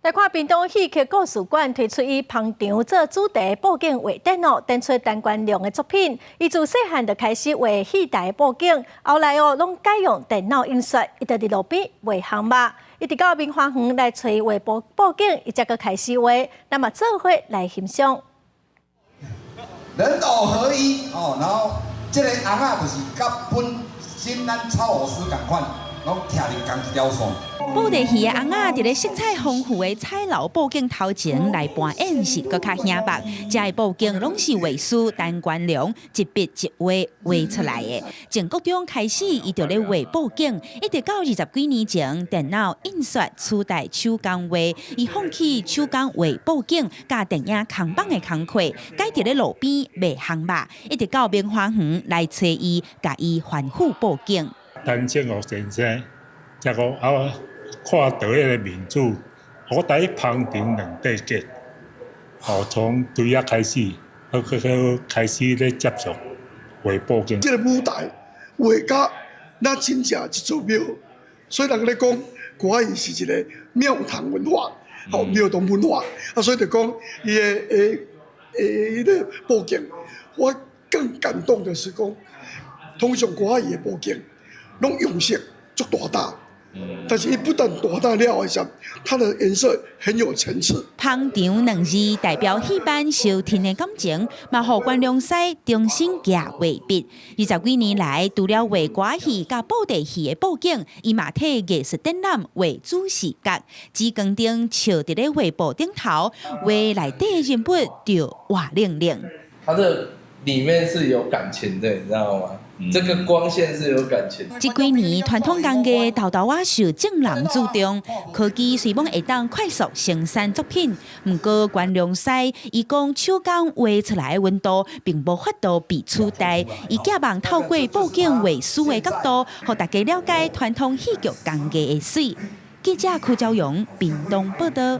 來看屏東戲曲故事館推出以捧場做主題布景畫展哦，展出陳觀良的作品。伊自細漢就開始畫戲台布景，後來哦攏改用電腦印刷，伊就佇路邊賣烘肉。一直到明華園來揣伊畫布景，伊才閣開始畫。咱嘛做伙來欣賞。人偶合一哦，然後這个尪仔就是佮本身咱草偶師仝款，攏徛佇仝一條線。布袋戲的尪仔佇咧色彩豐富的彩樓布景頭前來扮演是閣較顯目。這个布景攏是畫師陳觀良一筆一畫畫出來的。從國中開始，伊就咧畫布景，一直到20幾年前，電腦印刷取代手工畫，伊放棄手工畫布景，佮電影扛棒的工課，改佇咧路邊賣烘肉，一直到明華園來揣伊，共伊翻覆布景。陳清岳先生，才講啊，看到彼个面子，我佇捧場兩塊結，哦，從對遐開始，我閣開始咧接觸畫布景。這个舞台畫甲咱真正一座廟，所以人咧講歌仔戲是一個廟堂文化，吼廟堂文化，啊，所以就講伊的的的彼个布景，我更感動的是講，通常歌仔戲的布景攏用色足大膽。但是伊不但大膽了的時候，它的顏色很有層次。捧場兩字代表戲班相挺的感情，嘛予關良師重新舉畫筆。20幾年來，除了畫歌仔戲佮布袋戲的布景，伊嘛替藝術展覽畫主視覺。紫光燈照佇咧畫布頂頭，畫內底的人物就活靈靈。它的裡面是有感情的，你知道嗎？這個光線是有感情。這幾年傳統工藝沓沓仔受眾人注重，科技雖罔會當快速生產作品，毋過關良師伊講手工畫出來的溫度並無法度被取代。伊寄望透過布景畫師的角度，予大家了解傳統戲劇工藝的媠。記者柯昭陽屏東報導。